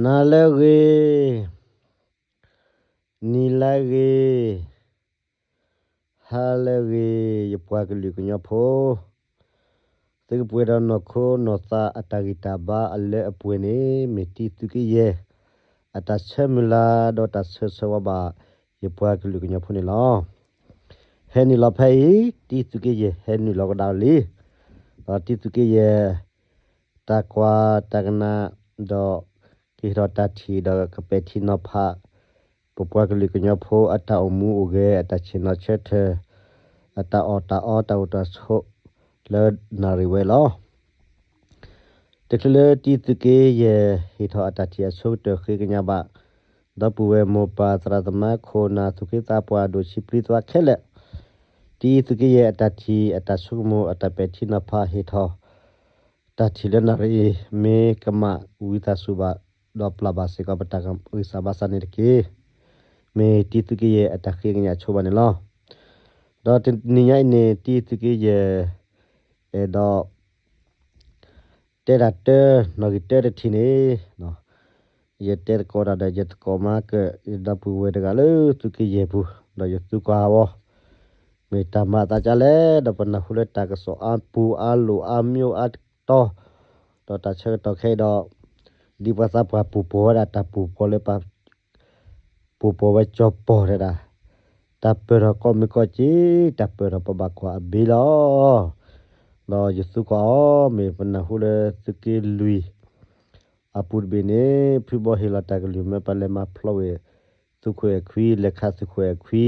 နၤလၢအဂ့ၤ, နံၤလၢအဂ့ၤ, ဟါလၢအဂ့ၤ, ယပှၤကလုာ်ကညီဖိ, သုကပှဲၤဒီးနီၢ်ခိနီၢ်သးအတၢ်ဂံၢ်တၢ်ဘါအလၢအပှဲၤန့ၣ် မ့ၢ်တံသုးက့ယဲၢ် အတၢ်ဆၢမုၢ်လၢ်ဒီးတၢ်ဆၢဂ့ၤဆၢဝါဘၣ် ယပှၤကလုာ်ကညီဖိန့ၣ်လီၤ. ဟဲနုာ်လီၤဖဲအံၤ တံသုးက့ယဲၢ်ဟဲနုာ်လီၤကဒါလံ. ဒီးတံသုးက့ယဲၢ် တၢ်ကွၢ်တၢ်ကနၣ် ဒီး ကဟ့ၣ်ထီၣ်တၢ်ထံၣ်ဒီးကပဲာ်ထံနီၤဖး ပပှၤကလုာ်ကညီဖိအတၢ်အိၣ်မူအိၣ်ဂဲၤ အတၢ်ဆ့ၣ်နီၤဆၢထၢၣ် အတၢ်အီၣ်တၢ်အီ တၢ်အိၣ်တၢ်ဆိး လၢနၣ်ရံၣ်ဝဲလီၤ. တချုးလၢတံသုးက့ယဲၢ်ဟ့ၣ်ထီၣ်အတၢ်ထံၣ်အဆိကတၢၢ်ဃ့ကညးဘၣ် ဒီပုၢ်ဝဲၢ်မိၢ်ပၢ်သရၣ်သမါခိၣ်နၢ် သူၣ်က့သးပှၢ် ဒိၣ်ဆံးပျံၤသွါခဲလၢာ်, တံသုးက့ယဲၢ်အတၢ်ထံၣ်အတၢ်ဆိကမိၣ် အတၢ်ပဲာ်ထံနီၤဖးဟ့ၣ်ထီၣ် တၢ်ထံၣ်လၢနၣ်ရံၣ်အံၤ မ့ၢ်ကမၣ်ဝံသးစူၤဘၣ် ဒီးပျၢ်ဘၣ်စ့ၢ်ကီးပတၢ်ဂံၢ်စၢ်ဘါစၢ်န့ၣ်တက့ၢ်. မ့ၢ်တံသုးက့ယဲၢ်အတၢ်ဃ့ကညးဆိဘၣ်န့ၣ်လီၤ. ဒီးတနံၤညါအံၤန့ၣ် တံသုးက့ယဲၢ် အဲၣ်ဒိး တဲတၢ်တၢ နီၣ်ဂံၢ်တၢတထံၣ်န့ၣ် ယတဲသကိးတၢ်ဒီး ယသကိးမါကၢၣ် ယဒီပုၢ်ဝဲၢ်တဂၤလၢသုးက့ယဲၢ်ပူၤ ဒီးယသူကွၢ်အီၤ မ့ၢ်တၢ်မၤအသးဒ်လဲၣ်, ဒီးပနၢ်ဟူလၢတၢ်ကစီၣ်အါပူၤအါလိာ်အါမံၤအါတီၤ, ဒီးတၢ်ဆၢကတီၢ်ခဲအံၤဒီး ဒ်ပှၤသးပှၢ်ပူၤပိာ်ဝဲဒၣ်တၢ်ပူၤပိာ်လၢပ ပူၤပိာ်ဝဲကၠီၤပီၢ်တဲဒၣ်, တၢ်ပၢၢ်ထီၣ်ကိးမုၢ်ကိးက့ၤ, တၢ်ပၢၢ်ထီၣ်ပဘၣ်ကွၢ်အဘ့ၣ်လီၤ. ဒီးယသူကွၢ်အီၤ မ့ၢ်ပနၢ်ဟူလၢသုးက့လွံၢ် အပူၤတဘ့ၣ်န့ၣ် ဖုဘီဟ့ၣ်လီၤတၢ်ကလုၢ်မၢပှၤလဲၤမၤဖျီဝဲ သုးခိၣ်အဲၣ်ခွံ လဲၤခးသုးခိၣ်အဲၣ်ခွံ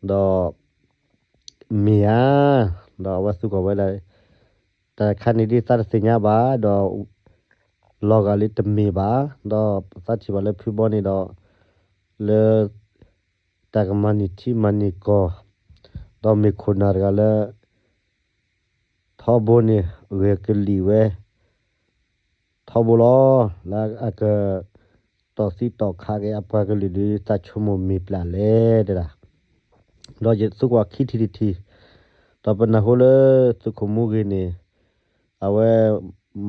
ဒီး မ့ၢ်ဧါ, ဒီးအဝဲသူကွၢ်ဝဲဒၣ် တၢ်တခါန့ၣ်ဒ်သးတသ့ၣ်ညါဘၣ်, ဒီး လီၤဂာ်လံတမ့ၢ်ဘၣ်, ဒီးသးထံၣ်ဘၣ်လၢဖုဘီန့ၣ်ဒီး လၢ တၢ်ကမၤန့ၢ်ထံမၤန့ၢ်ကီၢ်, ဒီးမ့ၢ်ခိၣ်နၢ်တဂၤလၢ ထီဘိန့ၣ် ဂဲၤကလံၣ်ဝဲ ထီဘိလီၤ. လၢအက တီၢ်သံတီၢ်ခးက့ၤအပှၤကလုာ်ဒီး သးဆိကမိၣ်မ့ၢ်ပျၢ်လဲၣ်တဲဒၣ်, ဒီးယသူကွၢ်ခံထံၣ်တထံၣ်, ဒီးပနၢ်ဟူလၢသုးခိၣ်မူဂ့ၤန့ၣ် အဝဲ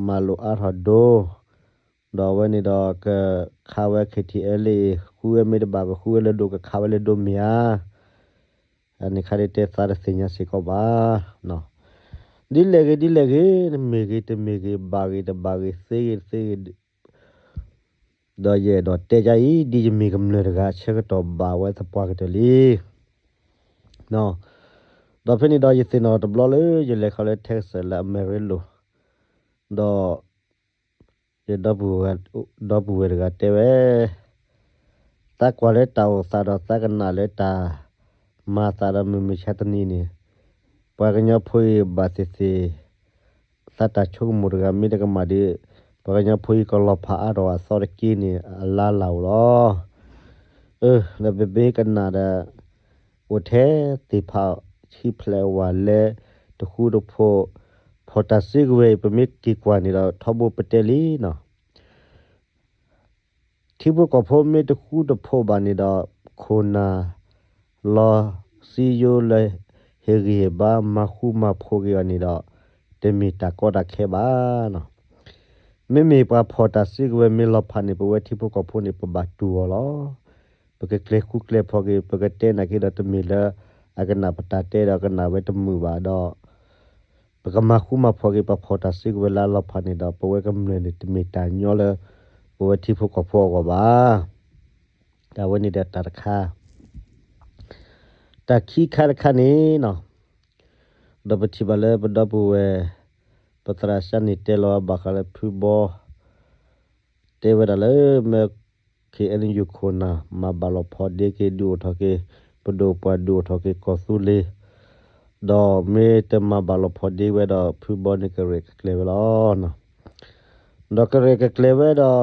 မၤလိာ်အါထီၣ်ဒိ ဒီးအဝဲန့ၣ်ဒီးကခးဝဲ KTLA ဃုဝဲမ့ၢ်တဘၣ် ကဃုဝဲလၢဒိ ကခးဝဲလၢဒိမ့ၢ်ဧါ, အန့ၣ်ခါဒ်တဲသးတသ့ၣ်ညါစ့ၢ်ကီးဘၣ်. ဒ်လဲၣ်ဂ့ၤဒ်လဲၣ်ဂ့ၤ မ့ၢ်ဂ့ၤတမ့ၢ်ဂ့ၤ ဘၣ်ဂ့ၤတဘၣ်ဂ့ၤ သ့ဂ့ၤတသ့ဂ့ၤ ဒီးယအဲၣ်ဒိးတဲဒ်အံၤ ဒ်ယမ့ၢ်ကမျၢၢ်တဂၤဆၢကတီၢ်ဘၣ်ဝဲသပှၢ်ကတၢၢ်လံ. ဒီးဖဲန့ၣ်ဒီးယသ့ၣ်နီၣ်တဘျီလၢယလဲၤခီလၢ Texas လၢအမဲရ့လိၤ, ဒီး ယဒီပုၢ်ဝဲၢ်တဂၤတဲဝဲ သးကွၢ်လၢတၢ်အိၣ်သးဒီးသးကနၣ်လၢတၢ်မၤသးဒီးမုၢ်မဆါတနံၤန့ၣ် ပှၤကညီဖိအံၤဘၣ်သ့ၣ်သ့ၣ် သးတၢ်ဆိကမိၣ်တဂၤမ့ၢ်တကမၣ်ဒီး ပှၤကညီဖိအံၤကလီၤဖးအါထီၣ်အသီတက့ၢ်န့ၣ် အလါလၢ်ဧိၤလီၤ. ဒီးပမ့ၢ်ကနၣ်ဒီး အိၣ်ထဲသ့ၣ်ဖးဆံဖျဲးဝဲလၢ တဃူတဖိး ဖီၣ်တၢ်စုကဝဲၤအံၤ ပမ့ၢ်က့ၤကွၢ်န့ၣ်ဒီး ထီဘိပတဲလံနီၤ ထံဖိကီၢ်ဖိမ့ၢ်တဃူတဖိးဘၣ်န့ၣ်ဒီး ခိၣ်နၢ်လီၤစံယိလၢဟ့ၣ်ဂံၢ်ဟ့ၣ်ဘါ မၤဃူမၤဖိးက့ၤအီၤန့ၣ်ဒီး တမ့ၢ်တၢ်ကီတၢ်ခဲဘၣ်နီၤ. မ့မ့ၢ်ပှၤဖီၣ်တၢ်စုကဝဲၤမ့ၢ်လီၤဖးန့ၣ် ပဝဲထံဖိကီၢ်ဖိန့ၣ် ပဘၣ်တူၢ်အီၤလီၤ. ပကကျဲၤဃူကျဲၤဖိးက့ၤ ပကတဲနာ်က့ဒီး တမ့ၢ်လၢအကနၣ်ပတၢ်တဲဒီးကနၣ်ဝဲတမုာ်ဘၣ်ဒီး ပကမၤဃူမၤဖိးက့ၤ ပှၤဖီၣ်တၢ်စုကဝဲၤလၢအလီၤဖးန့ၣ်ဒီး ပဝဲကမျၢၢ်န့ၣ် တမ့ၢ်တၢ်ညီလၢ ပဝဲထံဖိကီၢ်ဖိအဂီၢ်ဘၣ်. တၢ်ဝဲန့ၣ်ဒီးတၢ်တခါ တၢ်ခံခါတခါန့ၣ်နီၤ ဒီးပထံၣ်ဘၣ်လၢပဒီပုၢ်ဝဲၢ် ပသရၣ်စၢ်န့ၣ်တဲလီၤဘၣ်ဃးလၢဖုဘီ တဲဝဲဒၣ်လၢ မ့ၢ် ခ့ၣ်အဲၣ်ယူၣ်ခိၣ်နၢ် မၤဘၣ်လိာ်ဖိးဒ့က့ၤ ဒုးအိၣ်ထီၣ်က့ၤ ပဒိၣ်ပှၢ်ဒုးအိၣ်ထီၣ်က့ၤကီၢ်သူလ့ၤ ဒီးမ့ၢ်တမၤဘၣ်လိာ်ဖိးဒ့ဝဲဒီး ဖုဘီန့ၣ်ကရဲၣ်ကကျဲၤဝဲလီၤ. ဒီးကရဲၣ်ကကျဲၤဝဲဒီး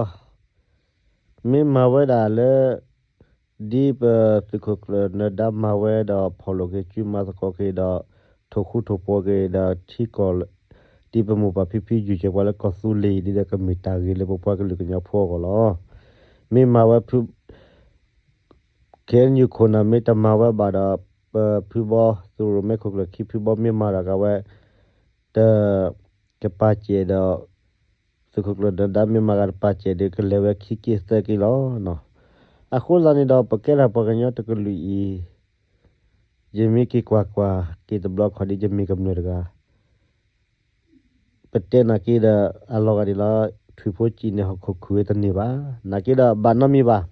မ့ၢ်မၤဝဲဒၣ်လၢ ဒ်ပသုးခိၣ်ကျၢၢ်နၢၤဒါမၤဝဲဒီး ဖီၣ်လိာ်က့ၤကုမၤသကိးက့ၤဒီး ထိၣ်ဃူထိၣ်ဖိးက့ၤဒီး ထံကီၢ် ဒ်ပမိၢ်ပၢ်ဖံဖုယုၢ်က့ၤပှၤလၢကီၢ်သူလ့ၤအံၤ ဒ်ဒီးကမ့ၢ်တၢ်ဂ့ၤလၢပပှၤကလုာ်ကညီဖိအဂီၢ်လီၤ. မ့ၢ်မၤဝဲ ခ့ၣ်အဲၣ်ယူၣ်ခိၣ်နၢ် မ့ၢ်တမၤဝဲဘၣ်ဒီး ပဖုဘီ သုးရိၣ်မဲခိၣ်ကျၢၢ်ခံဖုဘီမ့ၢ်မၤဒီးကဝဲ တ ကပာ်စဲးဒီး သုးခိၣ်ကျၢၢ်နၢၤဒါမ့ၢ်မၤဂၤတပာ်စဲးဒီး ကလဲၤဝဲခံက့ၢ်သၢက့ၢ်လီၤ. အဃိသတးန့ၣ်ဒီး ပကဲဒၣ်ပှၤကညီတကလုာ်အံၤ ယမ့ၢ်က့ၤကွၢ်ကွၢ်က့ၤတဘျီခီဒ်ယမ့ၢ်ကမျၢၢ်တဂၤ ပတဲနာ်က့ဒီး အလီၤဂာ်ဒ်လီၤ ထွံၣ်ဖိစံးန့ၣ် ဟီၣ်ခိၣ်ခုးဝဲတန့ၢ်ဘၣ်. နာ်က့ဒီး ဘၣ်နီတမံၤဘၣ်.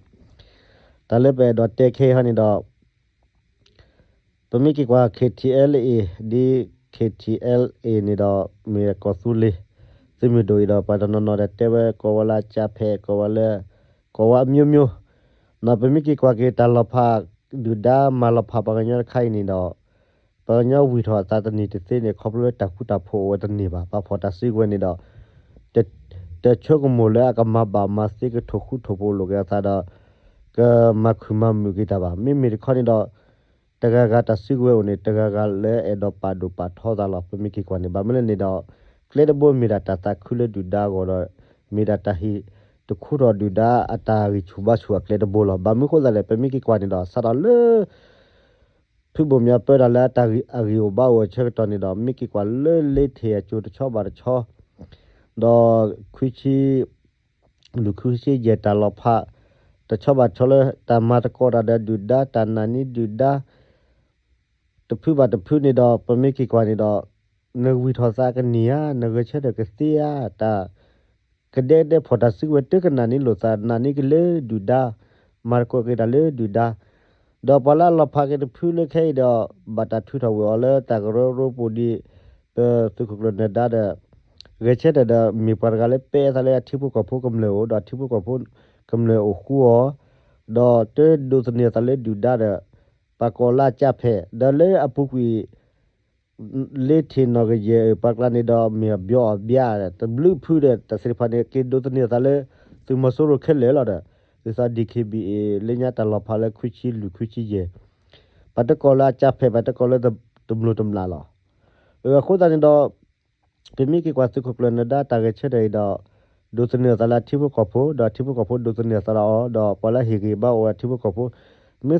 တၢ်လၢပအဲၣ်ဒိးတဲခဲအံၤဟီန့ၣ်ဒီး ပမ့ၢ်က့ၤကွၢ် K T L A ဒ် K T L A န့ၣ်ဒီး မ့ၢ်ကီၢ်သူလ့ၤ သုးမုၢ်ဒိၣ်အံၤဒီး ပှၤတနီၤနီၤဒီးတဲဝဲ ကိးဝဲလၢအကၠါဖဲး ကိးဝဲလၢ ကိးဝဲအမျိုးမျိုး နီၢ် ပမ့ၢ်က့ၤကွၢ်က့ၤတၢ်လီၤဖး ဒုၣ်ဒါမၤလီၤဖးပှၤကညီတခါအံၤန့ၣ်ဒီး ပှၤကညီဝံၢ်ထီၣ်အသးတန့ၢ်တသ့န့ၣ် ခီဖျိလၢတၢ်ဃူတၢ်ဖိးအိၣ်ဝဲတန့ၢ်ဘၣ်. ပာ်ဖှိၣ်တၢ်စုကဝဲၤန့ၣ်ဒီး တ တဆိကမိၣ်လၢအကမၤဘၣ်မၤသ့ ကထိၣ်ဃူထိၣ်ဖိးလိာ်က့ၤအသးဒီး ကမၤခုၣ်မၤမုာ်က့ၤတၢ်ဘၣ်. မ့မ့ၢ်တခီန့ၣ်ဒီး တဂၤဂၤတၢ်စုကဝဲၤအိၣ်န့ၣ် တဂၤဂၤလၢအဲၣ်ဒိးပာ်ဒိၣ်ပာ်ထီသးလီၤ. ပမ့ၢ်က့ၤကွၢ်န့ၣ် ဘၣ်မနုၤလဲၣ်န့ၣ်ဒီး ကျဲတဘိမ့ၢ်ဒၣ်တၢ်သးခုလၢဒုၣ်ဒါအဂီၢ်ဒီး မ့ၢ်ဒၣ်တၢ်ဟ့ၣ်တခူထီၣ်ဒုၣ်ဒါအတၢ်ဂံၢ်ဆူၣ်ဘါဆူၣ်အကျဲတဘိလီၤ. ဘၣ်မနုၤအဃိသတးလဲၣ် ပမ့ၢ်က့ၤကွၢ်န့ၣ်ဒီး စးထီၣ်လၢ ဖုဘိၣ်မၠးပၢတၢ်လၢအတၢ်ဂ့ၢ်အိၣ်ဘၣ်အိၣ်အဆၢကတီၢ်န့ၣ်ဒီး မ့ၢ်က့ၤကွၢ်လၢလ့ထံၣ်အစိၤတဆီဘၣ်တဆီ ဒီးခွံဆံ လွံၢ်ခွံဆံယဲၢ်တၢ်လီၤဖး တဆီဘၣ်တဆီလၢတၢ်မၤသကိးတၢ်ဒီးဒုၣ်ဒါ တၢ်နာ်န့ၢ်ဒုၣ်ဒါ တဖုဘၣ်တဖုန့ၣ်ဒီး ပမ့ၢ်က့ၤကွၢ်န့ၣ်ဒီး နဝံၢ်ထီၣ်သးကန့ၢ်ဧါ, နဂဲၤဆၢထၢၣ်ကသ့ဧါ, တၢ် ကဒဲကဒဲဖီၣ်တၢ်စုကဝဲၤ တကနၣ်န့ၢ်လိာ်သး နာ်န့ၢ်က့ၤလၢဒုၣ်ဒါ, မၤသကိးက့ၤတၢ်လၢဒုၣ်ဒါ, ဒီးပှၤလၢအလီၤဖးက့ၤတဖုလၢခဲအံၤဒီး ဘၣ်တၢ်ထုးထီၣ်ဝဲအီၤလၢတၢ်ကရၢကရိပူၤဒ် ပသုးခိၣ်ကျၢၢ်နၢၤဒါဒီး ဂဲၤဆၢထၢၣ်ဒီး မ့ၢ်ပှၤတဂၤလၢပဲအသးလၢအထံဖိကီၢ်ဖိကမျၢၢ်အိၣ် ဒီးထံဖိကီၢ်ဖိကမျၢၢ်အိၣ်ဃူအီၤ, ဒီးတဒိးသန့ၤအသးလၢဒုၣ်ဒါဒီး ပှၤကိးလၢအကၠါဖဲး ဒီးလၢအပူၤကွံာ် လ့ထံၣ်နီၢ်ကယဲၢ်အပှၤကျါန့ၣ်ဒီး မ့ၢ်အဘျီအဘျါ တဘျုးဖုဒီး တၢ်သ့ၣ်တဖၣ်န့ၣ် က့ၤဒိးသန့ၤအသးလၢ သုးမီၤစိရိၤခဲလၢာ်လီၤဒီး ဒ်သိး D K B A လၢညါတၢ်လီၤဖးလၢခွံဆံလွံၢ်ခွံဆံယဲၢ် ပှၤတကိးလၢအကၠါဖဲး ပှၤတကိးလၢတမျၢ်တမျၢ်လီၤ. အဃိသတးန့ၣ်ဒီး ပမ့ၢ်က့ၤကွၢ်သုးခိၣ်ကျၢၢ်နၢၤဒါတၢ်ဂဲၤဆၢထၢၣ်အံၤဒီး ဒိးသန့ၤအသးလၢအထံဖိကီၢ်ဖိ ဒီးထံဖိကီၢ်ဖိဒိးသန့ၤအသးလၢအီၤ ဒီးပှၤလၢဟ့ၣ်ဂံၢ်ဘါအိၣ်ဝဲထံဖိကီၢ်ဖိ မ့ၢ်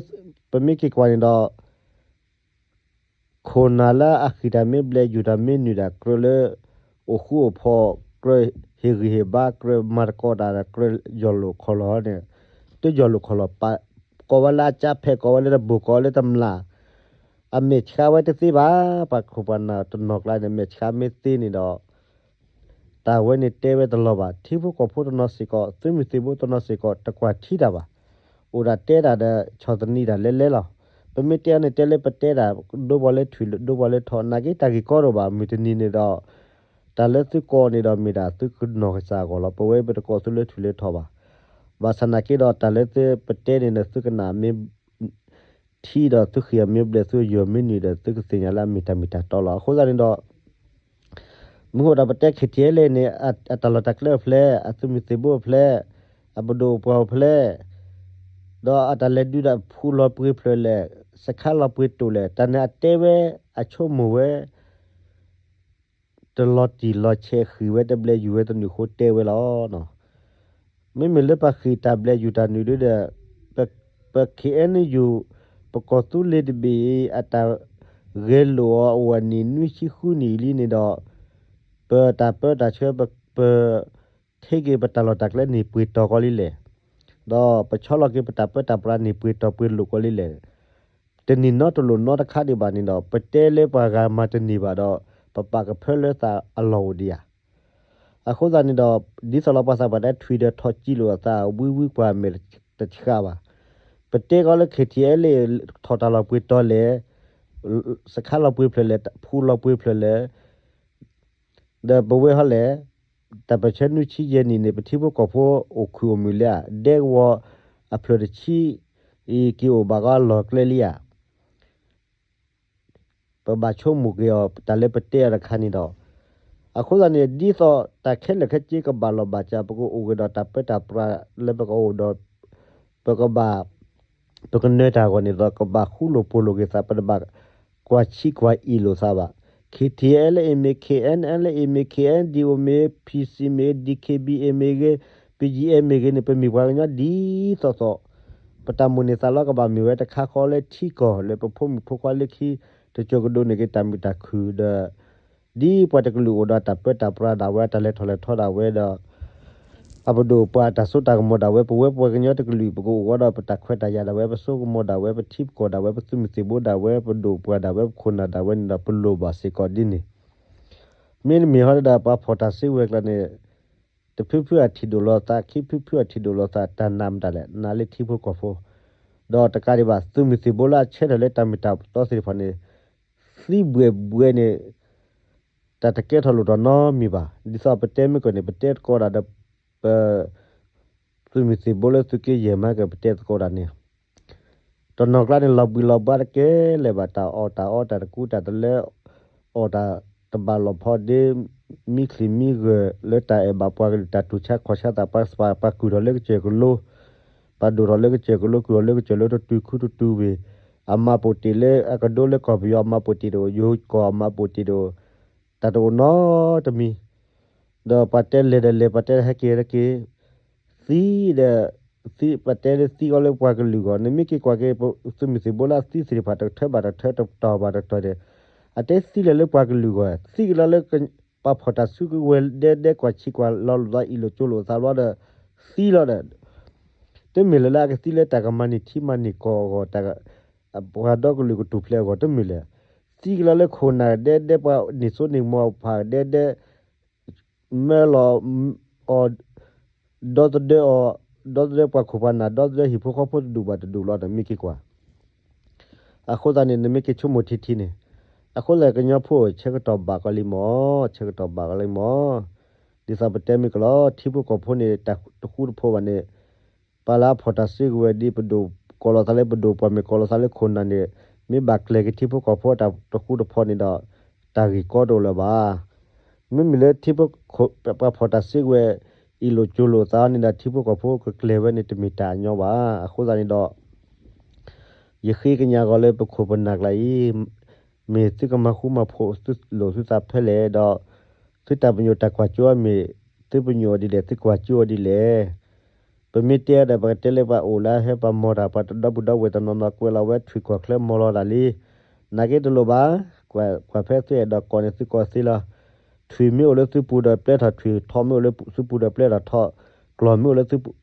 ပမ့ၢ်က့ၤကွၢ်န့ၣ်ဒီး ခိၣ်နၢ်လၢအဃံၢ်တၢ်မ့ၢ်ဘျဲး ယူၤတၢ်မ့ၢ်နုာ်ဒၣ် ကြၢးလၢ အိၣ်ဃူအိၣ်ဖိး ကြၢးဟ့ၣ်ဂံၢ်ဟ့ၣ်ဘါ ကြၢးမၤသကိးတၢ်ဒီး ကြၢးယီၢ်လိာ်ခီၣ်လီၤန့ၣ် တယီၢ်လိာ်ခီၣ်လီၤ ပ ကိးဝဲလၢအကၠါဖဲး ကိးဝဲလၢတဘိၣ် ကိးဝဲလၢတမျၢ် အမဲာ်ဆှးဝဲတသ့ဘၣ်. ပှၤခိၣ်ပှၤနၢ်တနီၤကျါန့ၣ် မဲာ်ဆှးမ့ၢ်သ့န့ၣ်ဒီး တၢ်ဝဲန့ၣ်တဲဝဲတလီၤဘၣ်. ထံဖိကီၢ်ဖိတနီၤစ့ၢ်ကီး သုးမုၢ်သံၣ်ဘိတနီၤစ့ၢ်ကီး တကွၢ်ထံတၢ်ဘၣ်. အိၣ်ဒၣ်တဲတၢ်ဒီး ဆီၣ်သနံးတၢ်လဲၤလဲၤလီၤ. ပမ့ၢ်တဲအီၤန့ၣ် တဲလၢပတဲတၢ် ဒိပှၤလၢထွံၣ် ဒိပှၤလၢထိး နာ်က့တၢ်ဂ့ၢ်ကီတအိၣ်ဘၣ်. မုၢ်တနံၤန့ၣ်ဒီး တၢ်လၢသုကိးန့ၣ်ဒီး မ့ၢ်ဒၣ်သုကနီၢ်ကစၢ်အဂီၢ်လီၤ. ပဝဲပတကိးသုလၢထွံၣ်လၢထိးဘၣ်. ဘၣ်ဆၣ်နာ်က့ဒီး တၢ်လၢသုပတဲန့ၣ်ဒီး သုကနၣ်မ့ၢ် ထံဒီးသုဃံၢ်အမ့ၢ်ဘျဲး သုယီၢ်မ့ၢ်နုာ်ဒီး သုကသ့ၣ်ညါလၢအမ့ၢ်တၢ်မ့ၢ်တၢ်တီလီၤ. အဃိသတးန့ၣ်ဒီး မ့ၢ်အိၣ်ဒီးပတဲ K T L A န့ၣ် အတၢ်လီၢ်တၢ်ကျဲအိၣ်ဖျဲၣ်, အသုးမုၢ်သံၣ်ဘိအိၣ်ဖျဲၣ်, အပဒိၣ်ပှၢ်အိၣ်ဖျဲၣ်, ဒီးအတၢ်လဲၤဒုးဒီးဖူလီၤပှ့ၤဖျၢၣ်လဲၣ်, စခါလီၤပှ့ၤတိာ်လဲၣ်, တၢ်န့ၣ်အတဲဝဲ အဆိကမိၣ်ဝဲ တလီၤတံၢ်လီၤဆဲးဃံၢ်ဝဲတဘျဲးယူၤဝဲတနုာ်ဃိတဲဝဲလီၤ. မ့မ့ၢ်လၢပဃံၢ်တၢ်ဘျဲးယူၤတၢ်နုာ်ဒ်ဒီး ပ K N U ပကီၢ်သူလ့ၤတဘ့ၣ်အံၤ အတၢ်ဂဲၤလိာ်အီၤအိၣ်အနံၣ်နွံဆံဃုနံၣ်လံန့ၣ်ဒီး ပတၢ်ပၢတၢ်ဆှၢ ပ ပ ထံၣ်က့ၤပတၢ်လီၢ်တၢ်ကျဲန့ၣ်ပှ့ၤတီၤကီလံလဲၣ်, ဒီးပဆီလီၤက့ၤပတၢ်ပၢတၢ်ပြးန့ၣ်ပှ့ၤတီၤပှ့ၤလိာ်ကီလံလဲၣ်, တနံၣ်နီတလိာ်နီတခါဒံးဘၣ်န့ၣ်ဒီး ပတဲလၢပှၤဂၤမၤတန့ၢ်ဘၣ်ဒီး ပပာ်ကဖၢလၢသးအလီၢ်အိၣ်ဒံးဧါ. အဃိသတးန့ၣ်ဒီး ဒ်သိးလီၤပှၤသးပှၢ်တဲ ထွံၣ်ဒီးထိးကံလိာ်အသး ဝံဝံကွၢ်မဲာ်တဆှးဘၣ်. ပတဲကီလၢ K T L A ထီၣ်တၢ်လီၤပှ့ၤတီၤလဲၣ်, စခါလီၤပှ့ၤဖျၢၣ်လဲၣ်, ဖူလီၤပှ့ၤဖျၢၣ်လဲၣ် ဒီးပဝဲဟီလဲၣ်, တၢ်ပၢၢ်ဆၢနွံဆံယဲၢ်နံၣ်န့ၣ် ပထံဖိကီၢ်ဖိအိၣ်ခုၣ်အိၣ်မုာ်လံဧါ, ဒဲကဝီၤအဖျၢၣ်တဆံအံၤ က့ၤအိၣ်ဘၣ်ကီအလီၢ်ကျဲလံဧါ. ပဘၣ်ဆိကမိၣ်က့ၤအီၤ တၢ်လၢပတဲအီၤတခါန့ၣ်ဒီး, အဃိသတးန့ၣ် ဒ်သိးတၢ်ခဲလၢာ်ခဲဆ့ကဘၣ်လီၤဘၣ်စၢ် ပကအိၣ်က့ၤဒီးတၢ်ပၢတၢ်ပြးလၢပကအိၣ်ဒီး ပကဘၣ် ပကနၢၤတၢ်အဂီၢ်န့ၣ်ဒီး ကဘၣ်ဃူလိာ်ဖိးလိာ်က့ၤသး ပတဘၣ်ကွၢ်ဆံးကွၢ်အံၤလိာ်သးဘၣ်. K T L A မ့ၢ် K N L A မ့ၢ် K N D O မ့ၢ် P C မ့ၢ် D K B A မ့ၢ်ဂ့ၤ P G M မ့ၢ်ဂ့ၤန့ၣ် ပမ့ၢ်ပှၤကညီဒ်သိးသိး ပတၢ်မိၣ်န့ၢ်သးလီကဘၣ်မ့ၢ်ဝဲတခါဃီလၢထံကီၢ်လၢပဖိမုၣ်ဖိခွါလၢခံ တစိၤကဒိးန့ၢ်က့ၤတၢ်မုာ်တၢ်ခုၣ်ဒီး ဒ်ပှၤတကလုာ်အိၣ်ဒီးတၢ်ပၢတၢ်ပြးဒၣ်ဝဲ တၢ်လဲၤထီၣ်လဲၤထီဒၣ်ဝဲဒီး ပဒိၣ်ပှၤတၢ်စိတၢ်ကမီၤဒၣ်ဝဲ ပဝဲပှၤကညီတကလုာ် ပကအိၣ်ဝဲဒီးပတၢ်ခွဲးတၢ်ယာ်ဒၣ်ဝဲ ပစိကမီၤဒၣ်ဝဲ ပထံပကီၢ်ဒၣ်ဝဲ ပသုးမုၢ်သံၣ်ဘိဒၣ်ဝဲ ပဒိၣ်ပှၤဒၣ်ဝဲ ပခိၣ်နၢ်ဒၣ်ဝဲန့ၣ်ဒီး ပလိၣ်ဘၣ်စ့ၢ်ကီးဒ်န့ၣ် မ့တမ့ၢ်ဟီဒၣ် ပှၤဖီၣ်တၢ်စုကဝဲၤကျါန့ၣ် တဖုဖုအထံၣ်ဒိၣ်လီၤသး ခံဖုဖုအထံၣ်ဒိၣ်လီၤသး တၢ်နာ်မတၤလဲၣ် နာ်လၢထံဖိကီၢ်ဖိ ဒီးတကးဒံးဘၣ် သုးမုၢ်သံၣ်ဘိလၢအဆၢထၢၣ်လၢတၢ်မ့ၢ်တၢ်တီသ့ၣ်တဖၣ်န့ၣ် သံဘှဲးဘှဲးန့ၣ် တၢ်တကဲထီၣ်လိၣ်ထီၣ်နီတမံၤဘၣ်. ဒ်သိးပတဲမ့ၢ်ကီးန့ၣ် ပတဲသကိးတၢ်ဒီး ပ သုးမုၢ်သံၣ်ဘိလၢသုးက့ယဲၢ်မၤက့ၤ ပတဲသကိးတၢ်န့ၣ် တနီၤကျါန့ၣ် လီၤဘှံးလီၤဘှါတကဲလၢၤဘၣ် တၢ်အီၣ်တၢ်အီတၢ်တကူတၢ်တလၢ အီၣ်တၢ်တဘၣ်လီၢ်ဖီဒ့ မံချံမံဂၢၢ်လၢတၢ်အဲၣ်ဘၣ်ပှၤကလုာ် တၢ်တူၢ်ဆါခီၣ်ဆါသး ပှၤပှၤကုၢ်ထီၣ်လၢကစၢၢ်ကလိ ပှၤဒိၣ်ထီၣ်လၢကစၢၢ်ကလိ ကုၢ်ထီၣ်လၢကစၢၢ်လၢတတုၤခူတတုၤဝံၤ အမၤပိာ်တ့ၢ်လၢအကဒိလၢကီၢ်ပယီၤ အမၤပိာ်တ့ၢ်တအိၣ် ယိၤကီၢ်အမၤပိာ်တ့ၢ်တအိၣ် တၢ်တအိၣ်နီတမံၤ ဒီးပှၤတဲလဲၤဒီးလဲၤ ပှၤတဲဟဲက့ၤဟဲက့ၤ သံဒီး သံ ပှၤတဲလၢသံအီၤလၢပှၤကလုာ်အဂီၢ် နမ့ၢ်က့ၤကွၢ်က့ၤ သုးမုၢ်သံၣ်ဘိလၢအသံသ့ၣ်တဖၣ် တထၢဘၣ်တထၢ တတီၤဘၣ်တတီၤန့ၣ် အတဲသံလၢၤလၢပှၤကလုာ်အဂီၢ် သံကလီလၢ ပှၤဖီၣ်တၢ်စုကဝဲၤဒဲဒဲကွၢ်ဆံးကွၢ်လီၤလိာ်သး အ့ၣ်လိာ်ကၠိလိာ်သးလီၤဒီး သံလီၤဒီး တမ့ၢ်လၢၤလၢအကသံလၢတၢ်ကမၤန့ၢ်ထံမၤန့ၢ်ကီၢ်အဂီၢ် တၢ် ပှၤဒီကလုာ်ကထူၣ်ဖျဲးအဂီၢ် တမ့ၢ်လၢၤ သံကလီလၢခိၣ်နၢ်ဒဲဒဲ ပှၤန့ၢ်စိန့ၢ်မီၤဖးဒဲဒဲ မၢလီၤအီၤ ဒီသဒၢအီၤ ဒီသဒၢပှၤခိၣ်ပှၤနၢ် ဒီသဒၢဟံၣ်ဖိဃီဖိတဒူၣ်ဘၣ်တဒူၣ်လီၤ နမ့ၢ်က့ၤကွၢ် အဃိသတးန့ၣ် နမ့ၢ်က့ၤဆိကမိၣ်ထံထံန့ၣ် အဃိသတးကညီဖိ ဆၢကတီၢ်ဘၣ်ကီးလံမီၢ် ဆၢကတီၢ်ဘၣ်ကီးလံမီၢ် ဒ်သိးပတဲမ့ၢ်ကလီ ထံဖိကီၢ်ဖိန့ၣ် တၢ်တဃူတဖိးဘၣ်န့ၣ် ပှၤလၢအဖီၣ်တၢ်စုကဝဲၤဒ်ပဒိၣ် ကိးလီၤသးလၢပဒိၣ်ပှၤမ့ၢ်ကိးလီၤသးလၢခိၣ်နၢ်န့ၣ် မ့ၢ်ဘၣ်ကျဲၤက့ၤထံဖိကီၢ်ဖိတၢ်တဃူတဖိးန့ၣ်ဒီး တၢ်ဂ့ၢ်ကီတအိၣ်လၢၤဘၣ်. မ့မ့ၢ်လၢထံဖိ ပှၤဖီၣ်တၢ်စုကဝဲၤ အ့ၣ်လိာ်ကၠိလိာ်သးန့ၣ်ဒီး ထံဖိကီၢ်ဖိကကျဲၤဝဲန့ၣ် တမ့ၢ်တၢ်အညီဘၣ်. အဃိသတးန့ၣ်ဒီး ယဃ့ကညးဂီၤလၢပခိၣ်ပနၢ်ကျါအံၤ မ့ၢ်သုကမၤဃူမၤဖိးသုလိာ်သုသးဖဲလဲၣ်ဒီး သုတၢ်ပညိၣ်တၢ်ကွၢ်ကၠိအမ့ၢ် သုပညိၣ်အီၤဒ်လဲၣ် သုကွၢ်ကၠိအီၤဒ်လဲၣ်. ပမ့ၢ်တဲဒီး ပကတဲလၢပှၤအိၣ်လၢဟဲပှၤမီတၢ် ပှၤတဒီပုၢ်ဒီဝဲၢ်တနီၤနီၤ ကွဲးလီၤဝဲထွံၣ်ကီၢ်ချၢမီလီၤတၢ်လံ. နာ်က့တလိၣ်ဘၣ်, ကွၢ်ဖဲသုအဲၣ်ဒိးကိးန့ၣ် သုကိးသ့လီၤ. ထွံၣ်မ့ၢ်အိၣ်လၢသုပူၤဒီးပျဲထီၣ်ထွံၣ်, ထီမ့ၢ်အိၣ်လၢသုပူၤဒီးပျဲထီၣ်ထီ, ကျီၢ်မ့ၢ်အိၣ်လၢသုပူၤ,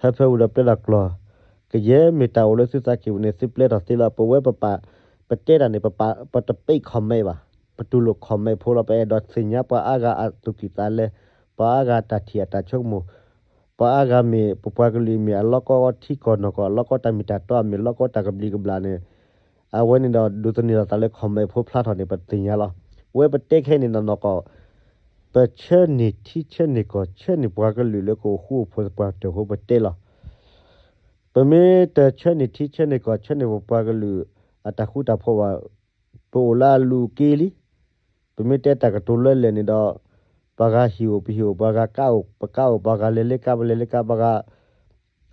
ဟၢဖၢပူၤဒီးပျဲထီၣ်ကျီၢ်, ကယဲၢ်မ့ၢ်တၢ်အိၣ်လၢသုသးကံၢ်ပူၤန့ၣ် သုပျဲထီၣ်သ့လီၤ. ပဝဲပပာ်, ပတဲတၢ်န့ၣ် ပပာ်, ပတပိတ် comment ဘၣ်, ပတူၢ်လိာ် comment ဖိလီၤ. ပအဲၣ်ဒိးသ့ၣ်ညါပှၤအါဂၤအသူၣ်ကံၢ်သးလဲ, ပှၤအါဂၤတၢ်ထံၣ်အတၢ်ဆိကမိၣ်, ပှၤအါဂၤမ့ၢ် ပပှၤကလုာ်မ့ၢ်အလီၢ်ကီၢ်ထံကီၢ်နီၢ်ကီၢ် အလီၢ်ကီၢ်တၢ်မ့ၢ်တၢ်တီ အမ့ၢ်လီၢ်ကီၢ်တၢ်ကဘျံးကဘျၣ်န့ၣ် အဝဲန့ၣ်ဒီး ဒိးသန့ၤလီၤသးလၢ comment ဖိဖျါထီၣ်န့ၣ် ပသ့ၣ်ညါလီၤ. ဝဲပတဲခဲအံၤန့ၣ်နီၢ်နီၢ်ကီၢ်, ပဆၢန့ၢ်ထံဆၢန့ၢ်ကီၢ် ဆၢန့ၢ်ပှၤကလုာ်လၢကအိၣ်ဃူအိၣ်ဖိးသပှၢ်တၢၢ်အဃိ ပတဲလီၤ. ပမ့ၢ်တဆၢန့ၢ်ထံဆၢန့ၢ်ကီၢ် ဆၢန့ၢ်ပပှၤကလုာ်အတၢ်ဃူတၢ်ဖိးဘၣ်, ပအိၣ်လၢအလူၤက့လံ. ပမ့ၢ်တဲတၢ်ကတိၤလၢလဲၣ်န့ၣ်ဒီး ပှၤဂၤဟံၣ်အိၣ်ပဟံၣ်အိၣ်, ပှၤဂၤကါအိၣ်ပကါအိၣ်, ပှၤဂၤလဲၤလၢကါပလဲၤလၢကါ, ပှၤဂၤ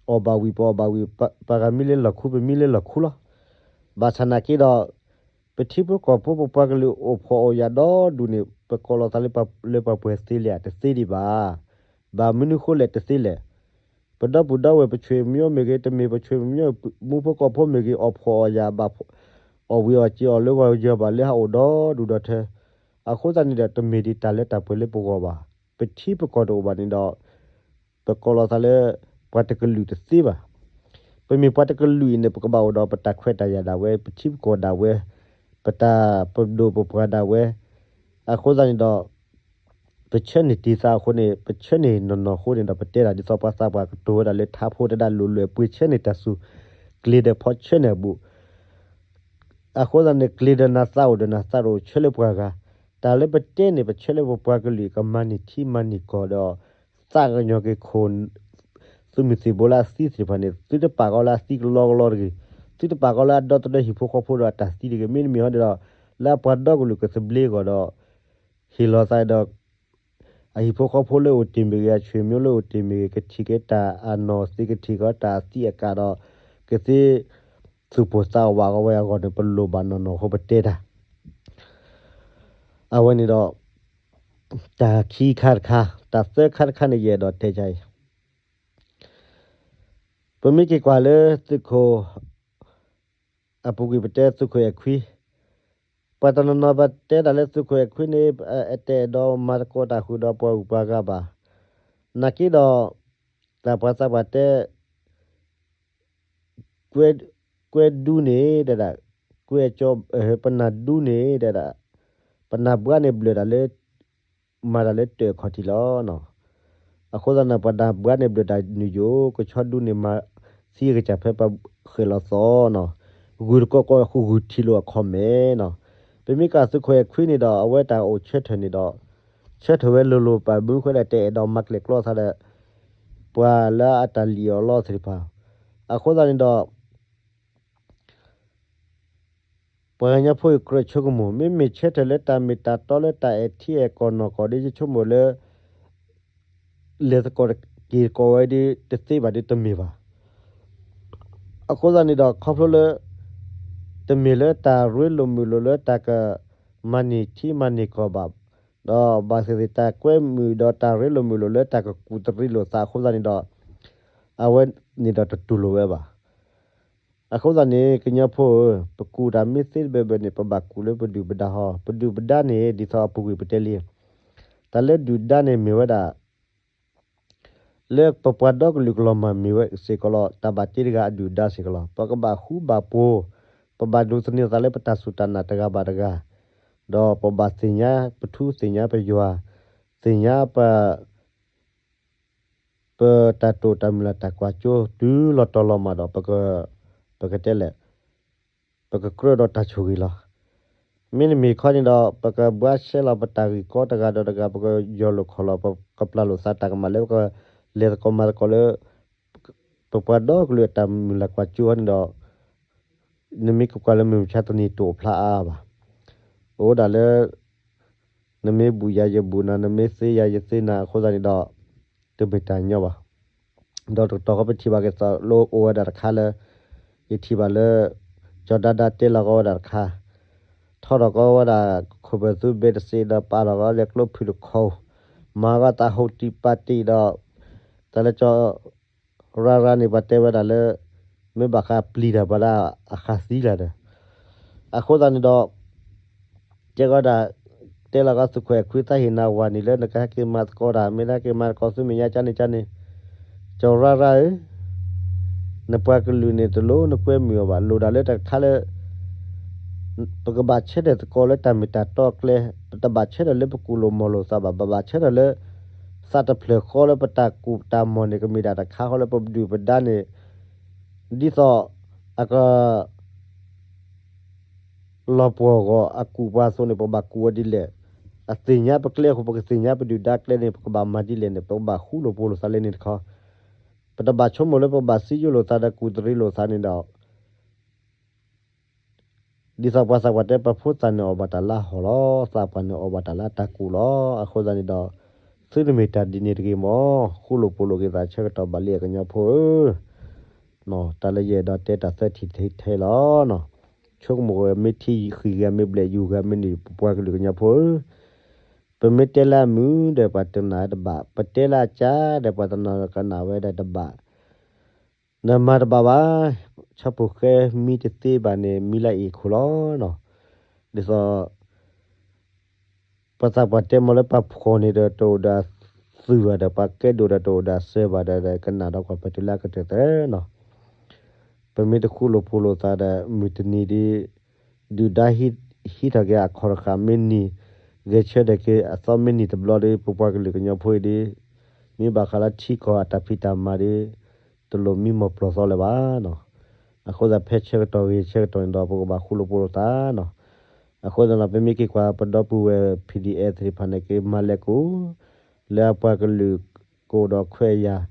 အီၣ်ဘၣ်ဝံၤပအီၣ်ဘၣ်ဝံၤ, ပှၤဂၤမံလၢလီၢ်ခူ ပမံလၢလီၢ်ခူလီၤ. ဘၣ်ဆၣ်နာ်က့ဒီး ပထံဖိကီၢ်ဖိပပှၤကလုာ်အိၣ်ဖှီၣ်အီၣ်ယာ်ဒီဒူၣ်န့ၣ် ပကိးလီၤသးလၢပှၤပှဲၤသ့လဲၣ် တသ့ဒံးဘၣ်. ဘၣ်မနုၤဃိလဲၣ်တသ့လဲၣ်. ပဒီပုၢ်ဒီဝဲၢ် ပဆွေမျိုးမ့ၢ်ဂ့ၤ, တမ့ၢ်ပဆွေမျိုး မူဖိကီၢ်ဖိမ့ၢ်ဂ့ၤ, အီၣ်ဖှီၣ်အီၣ်ယာ်ဘၣ်, အီၣ်ဝံၤအီၣ်စ့အီၣ်လၢဂီၤယၢၤဘၣ်လၢဟးအိၣ်ဒီဒူၣ်ဒီထၢ. အဃိသတးန့ၣ်ဒီး တမ့ၢ်ဒံးတၢ်လၢတၢ်ပှဲၤလၢပဂီၢ်ဘၣ်. ပထံပကီၢ်တအိၣ်ဘၣ်န့ၣ်ဒီး ပကိးလီၤသးလၢ ပှၤတကလုာ်တသ့ဘၣ်. ပမ့ၢ်ပှၤတကလုာ်အံၤန့ၣ် ပကဘၣ်အိၣ်ဒီးပတၢ်ခွဲးတၢ်ယာ်ဒၣ်ဝဲ, ပထံပကီၢ်ဒၣ်ဝဲ, ပတၢ်ပဒိၣ်ပပှၢ်ဒၣ်ဝဲ. အဃိသတးန့ၣ်ဒီး ပဆၢန့ၢ်တံၢ်သးအဃိန့ၣ် ပဆၢန့ၢ်နီၢ်နီၢ်အဃိန့ၣ်ဒီး ပတဲတၢ်ဒ်သိးပှၤသးပှၢ်ကတိၤဝဲဒၣ်လၢထါဖိတဒၣ် လိၣ်လွဲၢ်ပှ့ၤဆၢန့ၢ်တၢ်စူၤ, ကျ့ၤဒီးဖီဆၢန့ၢ်အဘူး. အဃိသတးန့ၣ် ကျ့ၤဒီးနၤသးအိၣ်ဒီးနၤသးတအိၣ် ဆၢလၢပှၤဂၤ, တၢ်လၢပတဲန့ၣ် ပဆၢလၢပပှၤကလုာ်ကမၤန့ၢ်ထံမၤန့ၢ်ကီၢ်ဒီး သးကညီၤက့ၤခိၣ် သုးမုၢ်သံၣ်ဘိလၢအသံသ့ၣ်တဖၣ်န့ၣ် သုတပာ်ကီးလၢအသံကလီကလီတဂ့ၤ, သုတပာ်ကီးလၢအဒီသဒၢဟံၣ်ဖိဃီဖိဒီးအတၢ်သံတဂ့ၤ. မ့တမ့ၢ်ဟီဒီး လၢအပှၤဒီကလုာ်ကသဘျ့အဂီၢ်ဒီး ဟ့ၣ်လီၤသးဒီး အဟံၣ်ဖိဃီဖိလၢအိၣ်တ့ၢ်မ့ၢ်ဂ့ၤ, အဆွေမျိုးလၢအိၣ်တ့ၢ်မ့ၢ်ဂ့ၤ, ကထံၣ်က့ၤတၢ်အနီၢ်သ့, ကထံၣ်က့ၤတၢ်အသံအကာ်ဒီး ကသ့သူၣ်ပိၢ်သးဝးကီးဝဲအဂီၢ်န့ၣ် ပလိၣ်ဘၣ်နီၢ်နီၢ်အဃိ ပတဲတၢ် အဝဲန့ၣ်ဒီး တၢ်ခံခါတခါ, တၢ်သၢခါတခါန့ၣ် ယအဲၣ်ဒိးတဲဒ်အံၤ, ပမ့ၢ်က့ၤကွၢ်လၢသုးခိၣ် အပူၤကွံာ် ပတဲသုးခိၣ်အဲၣ်ခွံ, ပှၤတနီၤနီၤ ပတဲတၢ်လၢသုးခိၣ်အဲၣ်ခွံန့ၣ် အတအဲၣ်ဒိးမၤသကိးတၢ်ဃုာ်ဒီးပှၤဂုၤပှၤဂၤဘၣ်. နာ်က့ဒီး တၢ်ပှၤသးပှၢ်တဲ ကွဲဒူန့ၣ်ဒဲဒၣ်, ကွဲကၠီ, ပနၢ်ဒူန့ၣ်ဒဲဒၣ်, ပနၢ်ဘှါန့ၣ်ဘျၢၣ်တၢ်လၢ မၤတၢ်လၢတၢၢ်ခီၣ်ထံးလီၤ. အဃိသတးန့ၣ် ပနၢ်ဘှါန့ၣ်ဘျၢၣ်တၢ်နုာ်ယိာ် ကဆီဒူန့ၣ်မၤသံအကစၢ်ဖဲပဃဲၤလီၤသီနီၤ, ဂုၢ်တကီၢ်ကီၢ်ဃုာ်ဂုၢ်ထံးလိာ်အခီၣ်မဲာ်နီၤ. ပမ့ၢ်ကသုးခွဲးခွံန့ၣ်ဒီး အဝဲတၢ်အိၣ်ဆၢထၢၣ်န့ၣ်ဒီး ဆၢထၢၣ်ဝဲလိၤလိၤ ပာ်မူဃဲဒီးတအဲၣ်ဒိးမၤကျဲၣ်ကျီသးဒီး ပှၤလၢအတၢ်လံၣ်အီၣ်လီသ့ၣ်တဖၣ်. အဃိသတးန့ၣ်ဒီး ပှၤကညီဖိအံၤကြၢးဆိကမိၣ် မ့မ့ၢ်ဆၢထၢၣ်လၢတၢ်မ့ၢ်တၢ်တီလၢတၢ်အဲၣ်ထံအဲၣ်ကီၢ်နီၢ်ကီၢ်ဒီး ယဆိကမိၣ်လၢ လဲၤသကိးက့ၤသကိးဝဲဒီး တသ့ဘၣ်ဒီးတမ့ၢ်ဘၣ်. အဃိသတးန့ၣ်ဒီး ခီဖျိလၢ တမ့ၢ်လၢတၢ်ရ့လိာ်မုာ်လိာ်လၢတၢ်ကမၤန့ၢ်ထံမၤန့ၢ်ကီၢ်ဘၣ်, ဒီးဘၣ်သ့ၣ်သ့ၣ် တၢ်ကွဲမုာ်ဒီးတၢ်ရ့လိာ်မုာ်လိာ်လၢတၢ်ကကူၣ်တရံးလိာ်သးအဃိသတးန့ၣ်ဒီး အဝဲန့ၣ်ဒီးတတူၢ်လိာ်ဝဲဘၣ်. အဃိသတးန့ၣ် ကညီဖိဧၢ, ပကူၣ်တၢ်မ့ၢ်သ့တဘၢဘၢန့ၣ် ပဘၣ်ကူၣ်လၢပဒုၣ်ပဒါဟီ, ပဒုၣ်ပဒါန့ၣ် ဒ်သိးအပူၤကွံာ်ပတဲလံ, တၢ်လၢဒုၣ်ဒါန့ၣ်မ့ၢ်ဝဲဒၣ် လၢပပှၤဒီကလုာ်ကလီၤမၢ်မ့ၢ်ဝဲစ့ၢ်ကီးလီၤ, တၢ်ဘၣ်တ့တဂၤအဒုၣ်ဒါစ့ၢ်ကီးလီၤ. ပကဘၣ်ဃူဘၣ်ဖိး, ပဘၣ်ဒိးသန့ၤသးလၢပတၢ်စူၢ်တၢ်နာ်တဂၤဘၣ်တဂၤ, ဒီးပဘၣ်သ့ၣ်ညါပထူသ့ၣ်ညါပယွၤ, သ့ၣ်ညါပ ပတၢ်တိာ်တၢ်မုၢ်လၢ်တၢ်ကွၢ်စိ တုၤလီၤတီၤလီၤမၢ်ဒီး ပကတဲလဲၣ်, ပကကြၢးဒီးတၢ်ဆိၣ်ဂ့ၤလီၤ. မ့တမ့ၢ်ခီန့ၣ်ဒီး ပကဘှါရှဲလီၤပတၢ်ဂ့ၢ်ကီတဂၤဒီးတဂၤ, ပကယီၢ်လိာ်ခီၣ်လီၤ, ပကပျၢ်လိာ်သးတၢ်ကမၣ်လၢပကလဲၤသကိးမၤသကိးလၢ ပပှၤဒီကလုာ်အတၢ်မုၢ်လၢ်ကွၢ်စိန့ၣ်ဒီး နမ့ၢ်ကကွၢ်လၢမုၢ်မဆါတနံၤတအိၣ်ဖျါအါအါဘၣ်. အိၣ်ဒၣ်လၢ နမ့ၢ်ဘူၣ်ယၤယဘူၣ်နၤ, နမ့ၢ်သ့ယၤယသ့နၤအဃိသတးန့ၣ်ဒီး တမ့ၢ်တၢ်ညီဘၣ်. ဒီးတကတီၢ်ဃီပထံၣ်ဘၣ်က့ၤသးလၢအိၣ်ဝဲဒၣ်တခါလၢ ယထံၣ်ဘၣ်လၢ ကၠီၤဒါဒါတဲလီၤကီဝဲဒၣ်တခါ, ထီၣ်ထီၣ်ကီဝဲဒၣ် ခိၣ်ပၢၢ်သူဘ့တစ့ဒီးပာ်ထီၣ်ကီလၢကျိဖုၣ်တခီ, မၤကီသးဟိးတံၢ်ပာ်တံၢ်ဒီး တၢ်လၢကၠီ ရၢ်ရၢ်န့ၣ် ပှၤတဲဝဲဒၣ်လၢ မ့ၢ်ဘၣ်ဃးပျံၤတၢ်ပှၤလၢအဃးသံလၢ်ဒီး အဃိသတးန့ၣ်ဒီး တဲကီးဒၣ် တဲလီၤကီသုးခွဲးခွံသးဟ့ၣ်နၤဝၤန့ၣ်လၢနကဟဲက့ၤမၤသကိးတၢ် မ့ၢ်နဟဲက့ၤမၤသကိးသုမဲာ်ညါကန့ၣ်ကန့ၣ် ကၠီၤရၢ်ရၢ်ဧၢ, နပှၤကလုာ်န့ၣ်တလိၣ်နကွဲမုာ်အီၤဘၣ် လိၣ်ဒၣ်လၢတၢ်တခါလၢ ပကဘၣ်ဆၢထၢၣ်သကိးလၢတၢ်မ့ၢ်တၢ်တီအကျဲ, ပတဘၣ်ဆၢထၢၣ်လၢပကူၣ်လိာ်မီၢ်လိာ်သးဘၣ်, ပဘၣ်ဆၢထၢၣ်လၢ သးတဖျၢၣ်ဃီလၢပတၢ်ကူၣ်တၢ်မီၢ်န့ၣ် ကမ့ၢ်ဒၣ်တၢ်တခါဃီလၢပဒုၣ်ပဒါန့ၣ် ဒ်သိး အက လီၤပှီၢ်ဂီၢ်အကူၣ်ပှၤအသိးန့ၣ် ပကဘၣ်ကူၣ်ဝဲဒ်လဲၣ်, အသ့ၣ်ညါပကျဲအဃိ ပကသ့ၣ်ညါပဒုၣ်ဒါကျဲန့ၣ် ပကဘၣ်မၤဒ်လဲၣ်န့ၣ် ပကဘၣ်ဃူလိာ်ဖိးလိာ်သးလၢန့ၣ်တခီ, ပတဘၣ်ဆိကမိၣ်လၢပကဘၣ်စံယိၣ်လိာ်သးဒီးကူၣ်တရံးလိာ်သးန့ၣ်ဒီး ဒ်သိးပှၤသးပှၢ်တဲ ပဖိသၣ်န့ၣ်အီၣ်ဘၣ်တၢ်လၢဟီၣ်လီၤ, သးပှၢ်န့ၣ်အီၣ်ဘၣ်တၢ်လၢတၢ်ကူၣ်လီၤ. အဃိသတးန့ၣ်ဒီး သုတမ့ၢ်တၢ်ဒ်န့ၣ်တဂ့ၤမၢ်, ဃူလိာ်ဖိးလိာ်က့ၤသးဆၢကတီၢ်ဘၣ်လံအကညီဖိဧၢ, တၢ်လၢယအဲၣ်ဒိးတဲတၢ်သၢထံၣ်ထဲထဲလီၤ. ဆိကမိၣ်ဂ့ၤမ့ၢ်ထံဃံၢ်ဂ့ၤ မ့ၢ်ဘျဲၣ်ယူၤဂ့ၤ မ့ၢ်န့ၣ် ပပှၤကလုာ်ကညီဖိဧၢ, ပမ့ၢ်တဲလၢအမုာ်ဒီးပှၤတနာ်တဘၣ်, ပတဲလၢအကါဒီးပှၤတနာ်ကနၣ်ဝဲဒီးတဘၣ် နမၤတဘၣ်ဘၣ်, ဆၣ်ဖိဃဲမံတသ့ဘၣ်န့ၣ် မံလၢအ့ၣ်ခိၣ်လီၤ. ဒ်သိး ပှၤသးပှၢ်တဲမ့ၢ်လၢပှၤဖှီၣ်န့ၣ်ဒီးတအိၣ်ဒီးသုးဘၣ်ဒီး ပှၤကဲဒိၣ်ဒီးတအိၣ်ဒီးစၢၤဘၣ်ဒီး ကနၣ်ဒီးကွၢ်ဖဲတုၤလၢအကတၢၢ်သၢနီၤ. ပမ့ၢ်တဃူလိာ်ဖိးလိာ်သးဒီး မုၢ်တနံၤဒီး ဒုၣ်ဒါဟံးထီၣ်က့ၤအခီၣ်တဃာ်မ့ၢ်နံၤ, ဂဲၤဆၢထၢၣ်က့ၤအသီမ့ၢ်နံၤတဘျီဒီး ပပှၤကလုာ်ကညီဖိအံၤဒီး မ့ၢ်ဘၣ်ဃးလၢထံကီၢ်အတၢ်ဖံးတၢ်မၤဒီး တလိၣ်မံမီၢ်ပျီၢ်သီလၢၤဘၣ်နီၤ. အဃိသတးဖဲဆၢကတီၢ်ဂ့ၤဆၢကတီၢ်န့ၣ်ဒီး ပကဘၣ်ဃူလိာ်ဖိးလိာ်သးနီၤ. အဃိသတးဒီး ပမ့ၢ်က့ၤကွၢ်ပဒီပုၢ်ဝဲၢ် P D F သ့ၣ်တဖၣ်န့ၣ် က့ၤမၤလဲၤကူၣ် လၢအပှၤကလုာ်ကအိၣ်ဒီးခွဲးယာ်,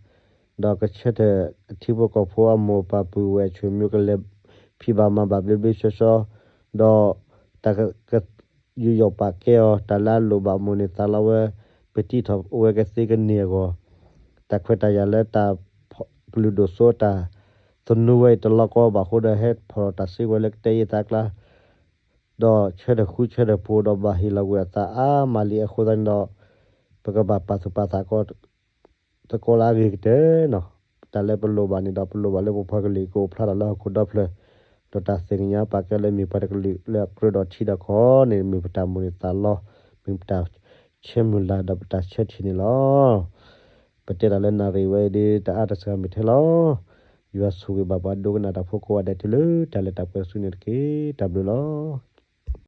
ဒီးကဆၢထၢၣ်အထံဖိကီၢ်ဖိအမိၢ်ပၢ်ပုၢ်ဝဲၢ်ဆွေမျိုး ကလဲၤဖံးဘၣ်မၤဘၣ်ဘျ့ဘျ့ဆှီဆှီ, ဒီးတၢ်က ယူးယီၣ်ပာ်ကဲအီၤ တၢ်လၢအလိၣ်ဘၣ်မိၢ်န့ၢ်သးလီဝဲ ပတံထီၣ်ဝဲကသ့ကန့ၢ်အဂီၢ်, တၢ်ခွဲးတၢ်ယာ်လၢတၢ်ကလုာ်ဒိၣ်စိတၢ်သနူဝဲအံၤတလီၢ်ကီဘၣ်အဃိဒီး ဟဲဖီၣ်တၢ်စုကဝဲၤလၢကတဲယ့ၢ်သးကျါ, ဒီးဆၢထၢၣ်ဃုဆၢထၢၣ်ဖိးဒီးဘၣ်ဟ့ၣ်လီၤကွံာ်အသးအါမးလံအဃိသတးန့ၣ်ဒီး ပကဘၣ်ပာ်သူၣ်ပာ်သး သကိးလၢအဂ့ၤကတၢၢ်နီၤ. တၢ်လၢပလိၣ်ဘၣ်န့ၣ်ဒီး ပလိၣ်ဘၣ်လၢပပှၤကလုာ်ကအိၣ်ဖျါထီၣ်လၢဟီၣ်ခိၣ်ဒီဖျၢၣ်, ဒီးတၢ်သ့ၣ်ညါပာ်ကဲလၢမ့ၢ်ပှၤတကလုာ်လၢအကြၢးဒီးထံဒီးကီၢ်န့ၣ် မ့ၢ်ပတၢ်မိၣ်န့ၢ်သးလီ, မ့ၢ်ပတၢ်ဆၢမုၢ်လၢ်ဒီးပတၢ်ဆၢထံၣ်န့ၣ်လီၤ. ပတဲတၢ်လၢနၣ်ရံၣ်ဝဲအံၤဒီး တအါတစှၤမ့ၢ်ထဲလီၤ. ယွၤဆိၣ်ဂ့ၤဘၣ်ပှၤဒိကနၣ်တၢ်ဖိကိးဂၤဒဲး တုၤလၢတၢ်လဲၤတၢ်ပှဲၤဆူန့ၣ်တက့ၢ်. တၢ်ဘျုးလီၤ.